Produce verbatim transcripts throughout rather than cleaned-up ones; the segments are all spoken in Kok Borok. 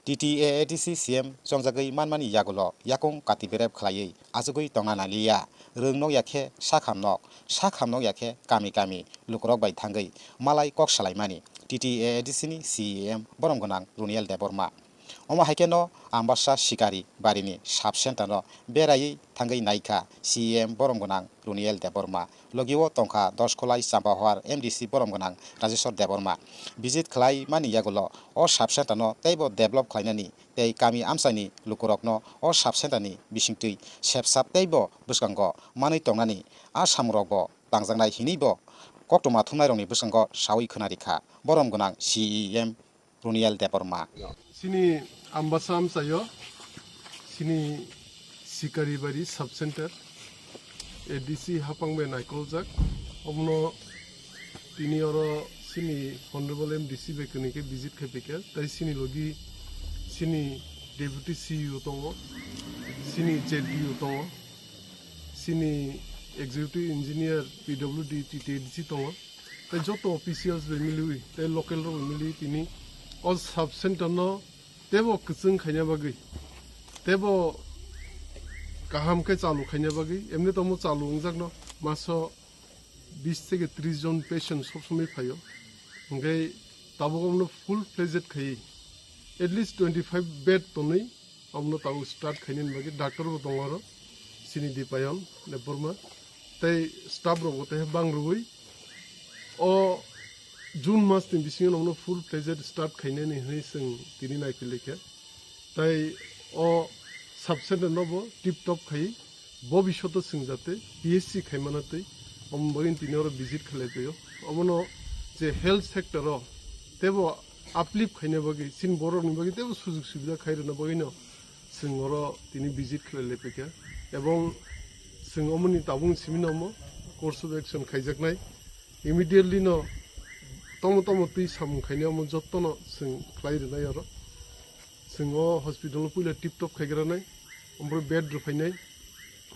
T T A A D C C M chongjagwi manmani yagulo yakung kati berep khlaiwi achugwi tongna naliya. Rwng nok ya khe sakham nok, sakham nok ya khe kami kami lukurok bai thangwi malai kok salaimani T T A A D C ni C E M borom gwnang Runiel Debbarma. Omo hai khe no Ambassa Sikari barini sub center no beraiwi thangwi naikha C E M borom gwnang Runiel Debbarma. Logi o tongkha Doskolai Champahoar M D C borom gwnang Rajeshwar Debbarma. Visit khlai mani yagulo o sub center no teibo develop khlainani tei kami amchaini lukurokno o sub center ni bisingtwi sepsap teibo bwskango manwi tongnani a samungrokbo tangjaknai hinwibo koktwma thumnairokni bwskango sawi khwnarikha borom gwnang C E M Runiel Debbarma. Chini Ambassa amchaio, chini Sikaribari sub center, A D C hapang bai naikoljak. Omono tini oro chini Honorable M D C bai kwnwi khe visit khai phaikha. Tai chini logi chini Deputy C E O tongo, chini Z D O tongo, chini Executive Engineer P W D T T A D C tongo. Tai joto officials bai miliwi, tai local rok bai miliwi tini o sub center no teibo kwchwng khaina bagwi, teibo kaham khe chalu khaina bagwi, emni tongmo chalu wngjakno maso bis theke tris jon patient sob somoi phaio. Hwnkhe tabuk omono full fledged khaiwi at least twenty five bed tonwi omono tabuk start khainani bagwi doctor bo tongo oro, chini Dipayon Debbarma, tei staff rok bo tei bang rwui o June mas ni bisingo nono full fledged start khainani hwnwi chwng tini naiphilai kha. Tai o sub center no bo tip top khai bo bisoto chwng jate P H C khaimana tei omo bagwi tini oro visit khlai paio. Omono je health sector o tebo uplift khaina bagwi, chini borok ni bagwi tebo sujuk subida khai rwna bagwi no chwng oro tini visit khlai lai paikha. Ebong chwng omoni tabuk simi no omo course of action khaijaknai. Immediately no tomo tomo twi samung khainai omo jotto no chwng khlai rwnai oro. Chwng o hospital o puila tip top khai granai, omo pore bed rw phainai,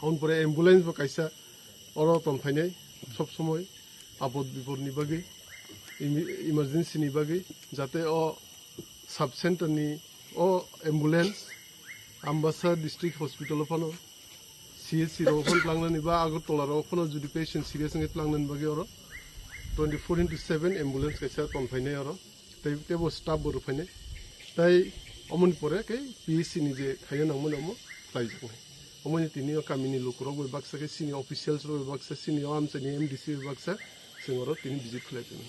omo pore ambulance bo kaisa oro ton phainai sob somoi apod bipod ni bagwi, imi-, emergency ni bagwi, jate o sub center ni o ambulance Ambassa district hospital o phano C H C rok phano tlangnani ba Agartala rok phano jodi patient serious wngkhe tlangnani bagwi oro twenty four into seven ambulance kaisa ton phainai oro, tei tebo staff bo rw phainai, tei omoni pore khe P H C ni je khaina nangmani omo khlaijaknai. Omoni tini o kamini lukurok bai baksa khe chini officials rok bai baksa, chini o amchaini M D C bai baksa chwng oro tini visit khlai tongo.